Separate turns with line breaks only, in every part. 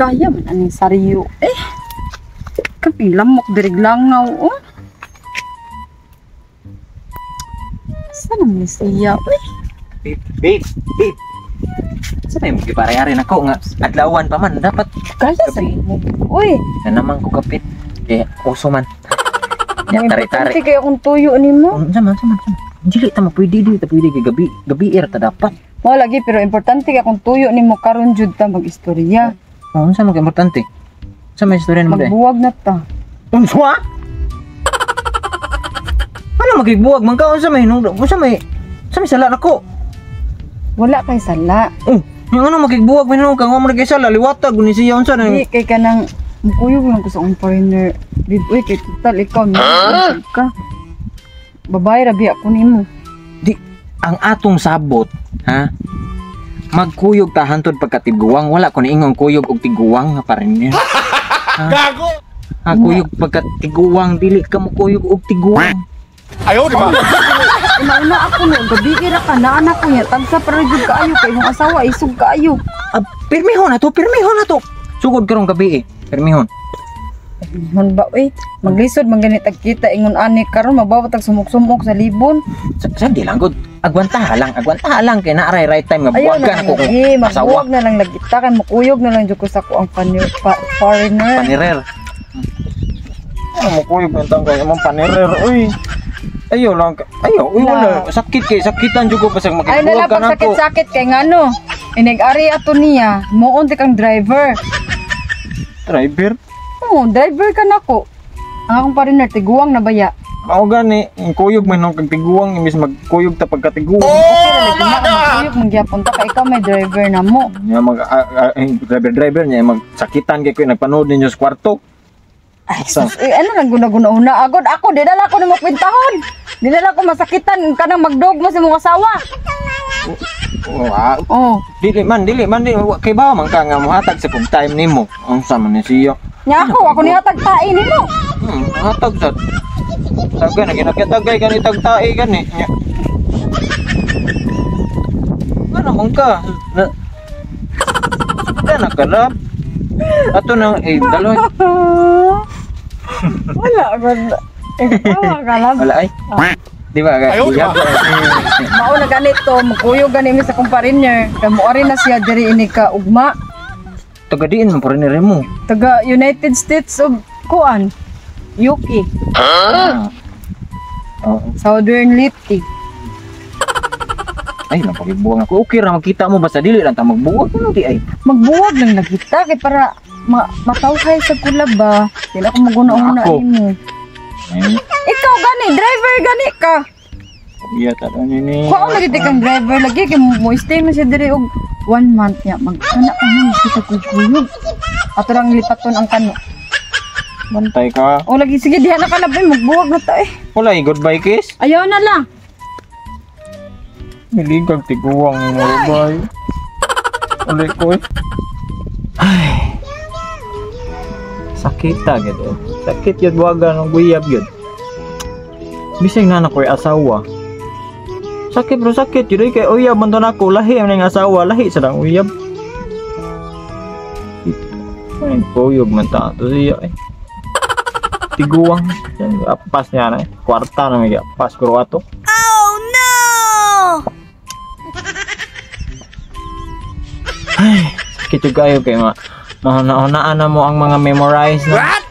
Gaya man aning sariyo eh. Kaping lamok dirig langaw oh. Saan naman siya uy?
Babe, babe, babe. Sa may magkiparayari na ko nga adlawan pa man dapat
Gaya sa imo. Uy,
na naman ko kapit. Kaya uso man. Ya
may
tari-tari.
importante kay akong tuyo nimo.
Unsa man, unsa man, unsa man. Dili ta mo pwede, dili ta pwede kay gabi, gabi era ta dapat.
Mo lagi pero importante kay akong tuyo nimo karon jud ta mag-istorya.
Oh, unsa man kay importante? Unsa may istorya nimo dai?
Magbuwag na ta.
Unsa? Ano magigbuwag man ka unsa may hinungdan? Unsa may sala nako?
Wala kay sala.
Oh, yung ano magigbuwag man hinungdan ka wa man kay sala liwatag ni siya unsa na.
Di kay kanang mukuyog lang ko sa akong partner. Babe, uy, kay total ikaw huh? Ka. Babae ra biya ko nimo.
Di ang atong sabot, ha? Magkuyog ta hantod pagkatiguang, wala ko niingon kuyog og tiguang nga pa rin niya. Gago. Ha, kuyog pagkatiguang, dili ka mo kuyog og tiguang.
Ayaw, di ba?
Una-una ako no, gabi ra ka na anak ko niya. Tagsa para jud kaayo kay imong asawa isog kaayo.
Ah, pirmihon na to, pirmihon na to. Sugod karong gabi eh. Pirmihon.
Man ba uy, maglisod man ganit ag kita ingon ani karon mabawat tag sumok-sumok sa libon.
Sa di lang gud. Agwanta lang kay naaray right time nga
Ayaw
buwag ka
na
na ko
lagi,
kung asawa.
magbuwag na lang lagi ta kay mukuyog na lang jud ko sa ko ang foreigner.
Panirer. Ano mo kuyog man tang kay imong panirer uy. Ayo lang ayo uy
Wala.
wala sakit kay sakitan jud ko pasag
Ay
makibuwag
nala
ka
pag
na ko.
sakit-sakit kay ngano. Inig-ari ato niya, muon ti kang driver.
Driver.
Oo, driver ka nako. Ang akong foreigner tiguang na baya.
Mao gani, ang kuyog man nung kagtiguang imbis magkuyog ta pagkatiguang.
Okay ra lagi na magkuyog magyapon ta kay ikaw may driver na mo.
Nya mag driver driver niya magsakitan kay ko nagpanood ninyo sa kwarto.
Ay, sus, eh, ano lang guna-guna-una agod ako di dala ko nimo kwentahon. Di dala ko masakitan kanang magdogma sa imong asawa.
Oh, ah,
Oh,
dili man dili man dili kay bawa man ka nga mohatag sa kog time nimo. Ang sama ni siya.
nya ako ako nihatag tae nimo.
Hatag sa tagay na ginakitagay gani tagtae gani. Nya. Ano man ka? Na, kana ka lab. Ato nang eh daloy.
Wala gud. Ikaw ka lang.
Wala ay. Di ba?
Ayaw, di ba?
Mao na ganito, magkuyog gani mi sa kumparinyer. Kay mo na siya diri ini ka ugma.
Taga diin man pa rin mo.
Taga United States of kuan. UK,
Ah. Oo.
Southern Leyte.
Ay, lang pagbuwag ako. Okay ra makita mo basta dili lang ta magbuwag ano di ay.
Magbuwag lang nagita kay para matawhay sa kulab ba. Dili ako maguna-una
Ako.
nimo.
Ay,
Ikaw gani driver gani ka.
iya ta ni ni.
Kuha lagi di kang driver lagi kay mo stay man siya diri og 1 month niya mag kana ka na kita kuyog. Ato lang lipaton ang kano.
Bantay ka.
O lagi sige diha na ka na ba magbuwag na ta eh.
Wala eh, goodbye kiss.
Ayaw na lang.
Niligag tiguang mo bay. Uli ko eh. Ay. Sakit ta gid. Oh. Sakit yun buwagan ng guyab yun. Bisag na na ko'y asawa. Sakit bro sakit yun eh, kay uyab man to nako lahi ang ning asawa lahi sa dang uyab. Ay, kuyog man ta to siya eh. Tiguang apas niya na eh. Kwarta na may apas pero ato. Ay, sakit yung kayo kay ma mahuna-hunaan na mo ang mga memorize na. What?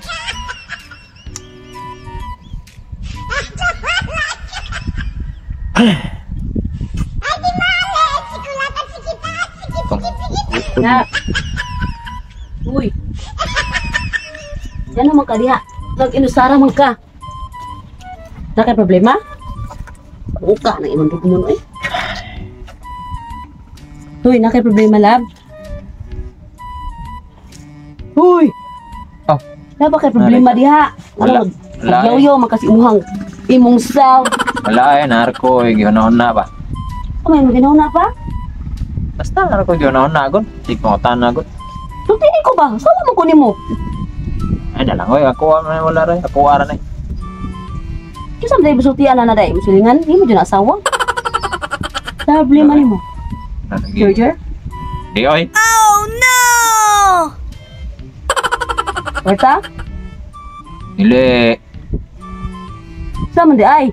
Na. Uy. Yan naman ka diha. Nag-inusara man ka. Na kay problema? Buka na imong dugmon oy. Uy, na kay problema lab. Uy.
Oh.
Na ba kay problema diha?
Wala.
Ano,
Wala eh.
Nagyoyo man kasi imuhang imong self.
Wala eh, narko eh, gihuna-huna ba?
Oh, may maginaw na pa?
Basta narko gihuna-huna agad. Di ko na agad.
Sultihin ko ba? Sawa mo ko nimo.
Ay, dalang oy, ako man wala ray. Ako ara na.
Kinsa man day musultian na na day? Musulingan, himo jud na asawa. Sa problema nimo. Georgia?
Di oy.
Oh no!
Kwarta?
Dili.
Sa man di ay.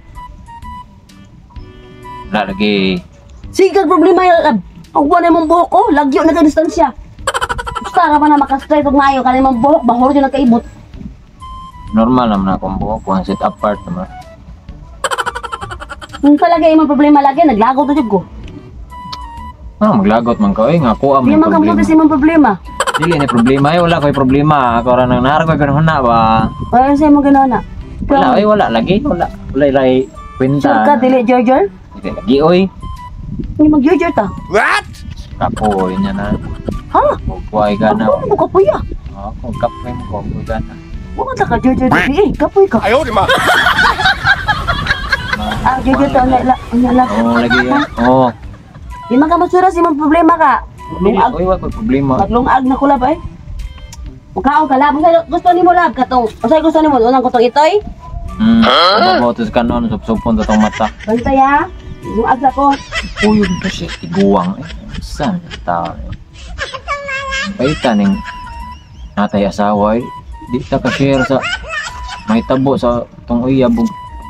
Wala lagi.
Sige kag problema ya lab. Ang buwan na imong buhok ko, lagyo na ka distansya. Basta ka pa na makastraight og maayo kanang imong buhok, bahor jud nagkaibot.
Normal naman akong buhok. One set apart naman.
Kung palagi imong problema lagi, naglagot na jud ko.
Ah, maglagot man ka. Oy, nga kuha
Di
man
man ka
problema.
mo sa imong problema.
Dili ni problema. Ay, wala ko'y problema. Ako ra nang narang ko'y ganun na ba.
Wala sa imong ginawa na.
Wala, oy, wala lagi. Wala. Wala ilay kwenta.
Sure ka, dili Georger?
Dili lagi, oy.
Hindi mag-Georger ta.
Kapoy niya na.
Ha?
Kuhay ka na.
Ako mo kapoy ah.
Ako, kapoy mo, kapoy ka na.
Wa ta ka Georger dili eh, kapoy ka. Ah, Georger ta na la, na la.
Oo, lagi yan. Oo.
Di man ka masura sa imong problema ka.
Dili,
Lungag,
oy, wala ko'y problema.
maglungag na ko lab ay. Mukaon ka lab, unsay gusto nimo lab katong? Unsay gusto nimo unang kutong itoy?
Mababaw ka noon, supsupon sa tong mata.
Bantay ha. Lungag sa ko.
Kuyog to siya, tiguang. Eh, saan yung tao? Eh? Paita ning natay asawa eh. Di ta ka share sa may tabo sa tong uyab ug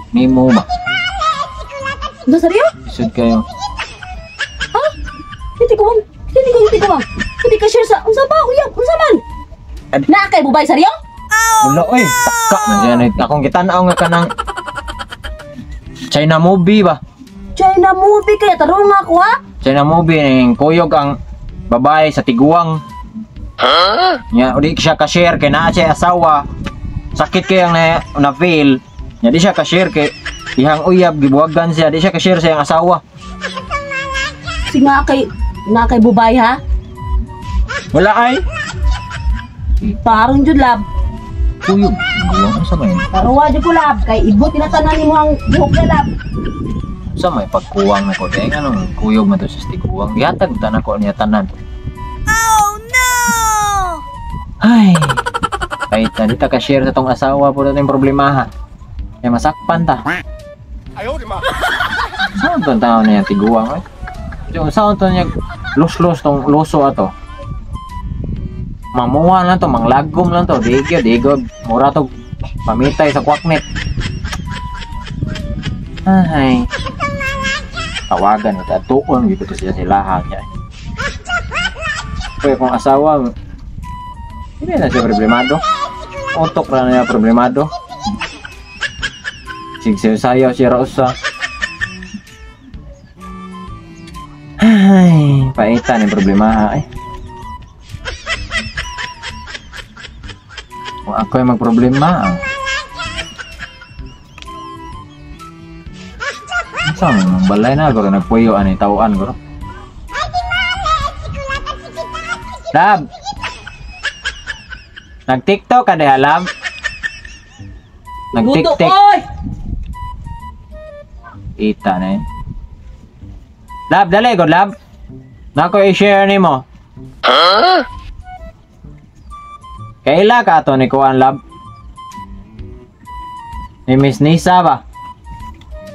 nimo ba.
Unsa sa riyo?
Isod kayo.
Ha? Hindi ko bang, hindi ko bang. Hindi ka share sa unsa ba uyab, unsa man? Na kay bubay sa riyo?
Wala oy, taka man siya na. Akong gitan-aw nga kanang China movie ba?
China movie kaya tarong ako ha.
China movie ning kuyog ang babae sa tiguang. Nya udi siya ka share kay naa siya asawa. Sakit kay ang na, na fail. Nya di siya ka share kay ihang uyab gibuwagan siya, di siya ka share sa iyang asawa.
Si nga kay bubay ha.
Wala ay.
Parang jud lab.
Kuyog, tiguang sa may
Taruwa jud ko lab kay ibot tinatanan nimo ang buhok na lab.
sa may pagkuwang na ko. Kaya nga nung kuyog man to sa tiguang. Gihatag ta nako niya tanan. Oh no. Ay. Kahit na di ta ka share sa tong asawa po natin problema ha. Kaya masakpan ta. Saan tong tao niya tiguang eh? Yung saan to niya los-los tong loso ato. Mamuha lang to, manglagom lang to. Digyo, digo, mura to pamitay sa kwaknet. Ay. Tawagan ito, atuon, dito to siya silahan niya. Pero kung asawa, hindi na siya problemado. Utok na niya problemado. Sigsayaw siya rausa. Ay, paitan yung problema ha. Ay. Kung ako yung magproblema, ah. Saan mo balay na guro nagpuyo ani tawaan guro. Lab. Nag-TikTok ka diha, Lab? Nag-TikTok.
Oy!
Ita na eh. Lab, dali god lab. Nako i-share nimo. Huh? Kaila ka ato ni kuan lab? Ni Miss Nisa ba?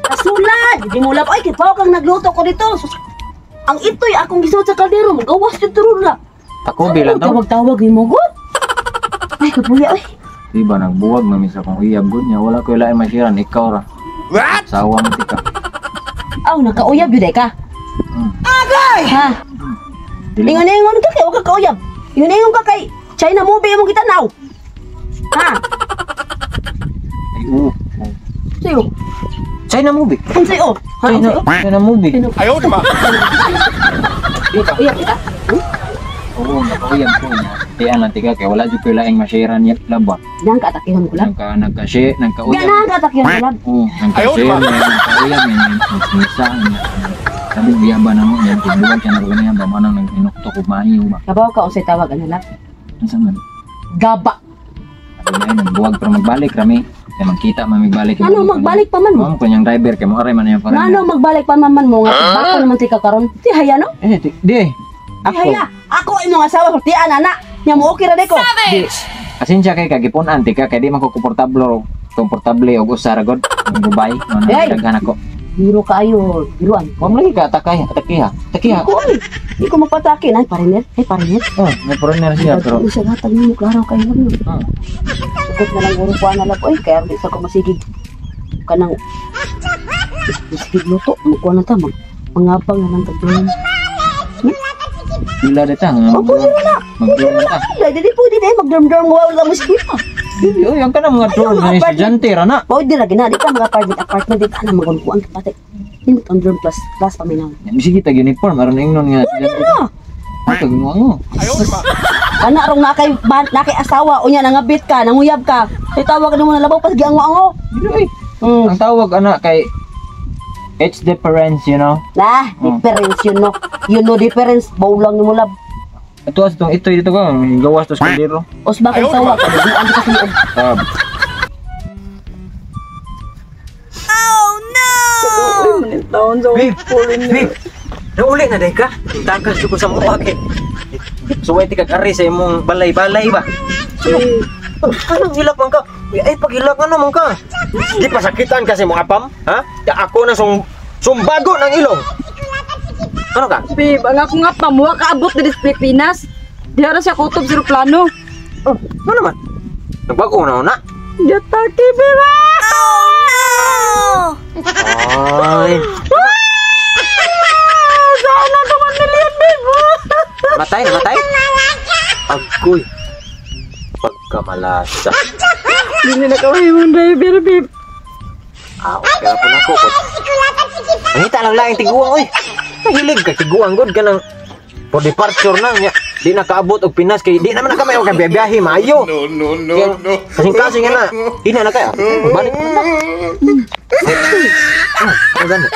Kasulad! Di mo lab ay kay pao kang nagluto ko dito. Sus, ang itoy akong gisuot sa kaldero, magawas jud turon lab.
Takubi lang to.
Tawag-tawag nimo gud. Ay kapuya oy.
Di ba nagbuwag na misa kong uyab gud niya wala ko ilain mashiran ikaw ra. What? Sawa mo tika.
Aw nakauyab jud ay ka. Ha?
Dili
Ingon-ingon ka kay wa ka kauyab. Ingon-ingon ka kay China movie imong gitanaw. Ha?
Ay, oo.
Sayo.
China movie.
Unsay o? Ha?
China,
Unsay o?
China movie.
Uyab kita.
Oo, nakauyab ko niya. Tiyan lang tika kay wala jud ko ilaing mashiran niya lab ba.
Dang ka atakihon ko lab.
Nagka nagka-share, nagka-uyab.
Ganahan ka atakihon ko lab.
Oo, nagka-share, nagka-uyab, Miss Nisa. Sabi biya ba na mo yan, tibuwag siya na ko niya ba manang nag-inukto ko maayo ba.
Kabaw ka unsay tawag ano lab?
Unsa man?
Gaba.
Sabi na yun, nagbuwag pero magbalik rami. Kaya magkita man magbalik.
Ano magbalik pa man mo?
Mao ko niyang driver kay mo aray man niya pa rin.
Ngano magbalik pa man man mo nga bako naman ti ka karon. Ti haya no?
Eh, di, di.
Ti
Ako.
haya. Ako imong asawa ti ana na. Nya mo okay ra di ko.
Di. Pasensya kay kagipon-an ti ka kay di man ko komportable komportable og usa ra god. Ang Gubay, no
Hey!
na daghan ako.
Biro kaayo, biruan.
Wa man lagi ka atakay, atake ha. Atake ha.
Ko ay. Di ko magpatake nay pariner. Ay pariner.
Oh, may foreigner siya pero.
Pero siya gatag nimo klaro kay lang.
Ah.
Sukot na lang guro kuan na lang oy kaya di sa ko masigig kanang masigig luto mo na ta mag mangabang na lang tag.
Pila dita nga.
Oh, pwede na.
Mag-dorm na ta.
Ay, di pwede na magdorm-dorm wala mo sige pa.
Dili oy, ang kanang mga dorm
mga
na estudyante ra na.
Pwede ra gina di ka mga apartment apartment di ka na magkuan ka pati. Hindi ang dorm plus plus paminaw.
Bisigi tag uniform aron ingnon nga estudyante.
Na.
Ay, kag mo.
Ana rong na kay na kay asawa unya nangabit ka, nanguyab ka. Ay tawag nimo na labaw pas giango-ango.
Dili oy. Ang tawag ana kay it's difference.
Nah, difference yun no. You know difference, bawlang nimo lab.
Ito as itong ito dito ka, gawas to sa kaldero.
Usba kang sawa ka, duguan ka sa liog.
Tab.
Taon sa
Babe, babe. Nauli na day ka. Takas ko sa mga kay. Suway ti kag ari sa imong balay-balay ba. So, anong hilak man ka? Uy, ay paghilak ano man ka? Di pa sakitan kasi mong apam, ha? Ya ako na sum sumbago ng ilong. Ano ka?
Babe, ang ako nga pamuha kaabot diri sa Pilipinas. Diha ra siya kutob sa eroplano.
Oh, ano naman? Nagbago na na.
Yatake, babe.
Ay,
Sana to 1 million, babe.
matay, namatay. Agoy. Pagkamalasa.
Hindi na kaway mong driver, babe.
Ah, okay na po na ako. Mangita lang laing tiguang, oy. Nahilig ka tiguang god ka ng for departure na niya. Di na kaabot og Pinas kay di naman na kami og biyahe maayo.
No, no, no, no.
Kasing kasing nga na. Di na na kaya. Balik na. Ah, ano gani?